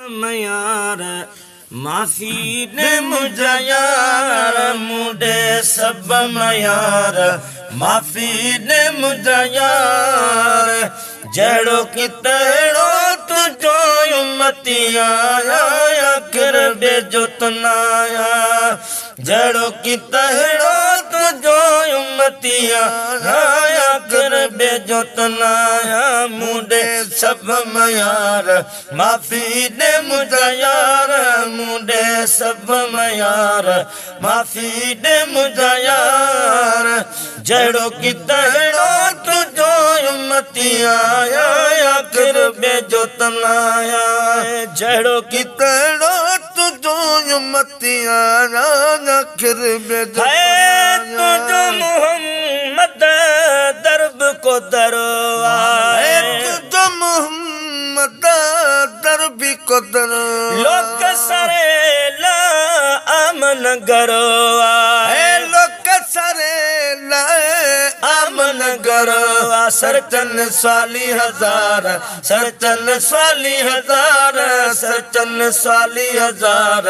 ميار معافي ڏي منهنجا يار مون ڏي سڀ ميار معافي ڏي منهنجا يار جهڙو ڪي تهڙو تنهنجو امتي آهيان آخر ٻئي جو ته نه آهيان جهڙو ڪي تهڙو تنهنجو امتي آهيان آخر ٻئي جو ته نه آهيان مون ڏي سڀ ميار معافي ڏي منهنجا يار مون ڏي سڀ ميار معافي ڏي منهنجا يار جهڙو ڪي تهڙو تنهنجو امتي آهيان آخر ٻئي جو ته نه آهيان جهڙو ڪي تهڙو تنهنجو امتي آهيان آخر ٻئي جو ته نه آهيان. تنهنجو محمد درب ڪو در آهي. تنهنجو محمد درب ڪو در. لوڪ سري لا امن گهر آهي. لوڪ سري لا امن گهر آ. سرچن سوالي هزار سرچن سوالي هزار سرچن سوالي هزار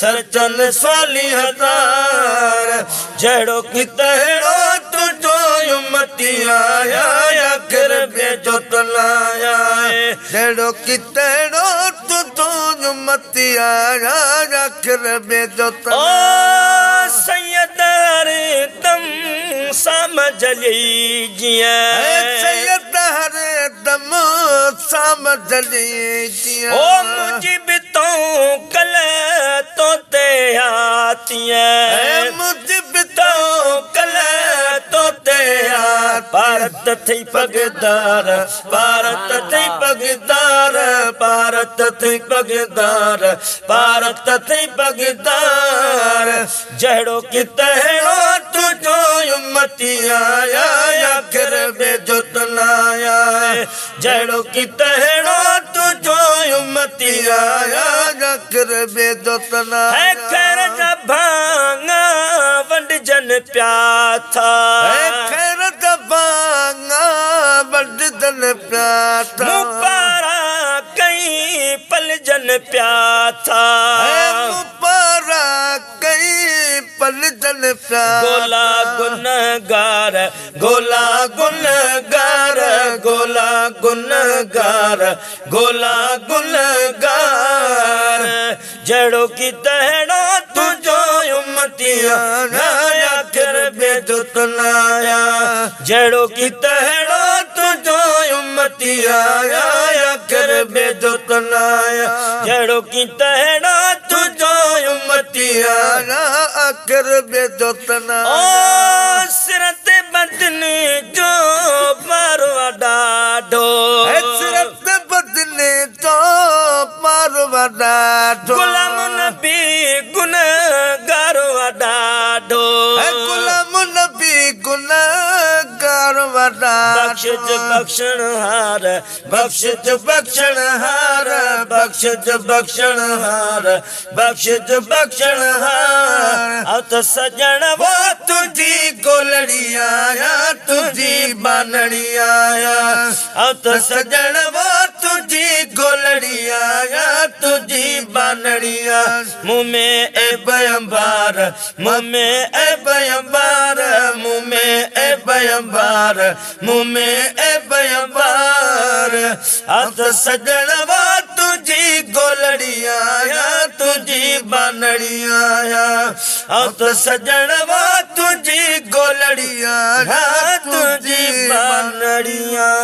سرچن سوالي هزار جهڙو ڪي تهڙو تنهنجو امتي آهيان آخر ٻئي جو ته نه آهيان. جهڙو ڪي تهڙو تنهنجو امتي آهيان آخر ٻئي جو ته نه آهيان. او سيد هر دم سام جلي جيئن. سيد هر دم سام جلي جيئن. او منهنجي به تون ڪل تو تي آتيئن. منهنجي به تون ڪل تو تي آ. پارت ٿي پڳدار پارت ٿي پڳدار پارت ٿي پڳدار پارت ٿي پڳدار جهڙو ڪي تهڙو تنهنجو امتي آهيان آخر ٻئي جو ته نه آهيان جهڙو ڪي تهڙو تنهنجو امتي آهيان آخر ٻئي جو ته نه آهيان. خير جا ڀاڱا ونڊجن پيا ٿا. خير جا ڀاڱا ونڊجن پيا ٿا. مون پارا ڪئي پلجن پيا ٿا. مون پارا ڪئي پلجن پيا. گولا گنهگار گولا گنهگار گولا گنهگار گولا گنهگار جهڙو ڪي تهڙو تنهنجو امتي آهيان آخر ٻئي جو ته نه آهيان جهڙو ڪي تهڙو تنهنجو امتي آهيان آخر ٻئي جو ته نه آهيان جهڙو ڪي تهڙو تنهنجو امتي آهيان آخر ٻئي جو ته نه آهيان. او سر تي بدني جو ڀارو آ ڏاڍو. سر تي بدني جو ڀارو آ ڏاڍو. غلام نبي گنهگار آ ڏاڍو. غلام نبي گنهگار آ ڏاڍو. بخشج بخشڻهار بخشج بخشڻهار بخشج بخشڻهار بخشج بخشڻهار او ته سڄڻ وو تنهنجي گولڙي آهيان تنهنجي بانڙي آهيان. او ته سڄڻ وو تنهنجي گولڙي آهيان تنهنجي بانڙي آهيان. مون ۾ عيب انبار مون ۾ عيب انبار مون ۾ عيب انبار مون ۾ عيب انبار او ته سڄڻ وو تنهنجي گولڙي آهيان تنهنجي بانڙي آهيان. او ته سڄڻ وو تنهنجي گولڙي آهيان تنهنجي بانڙي آهيان.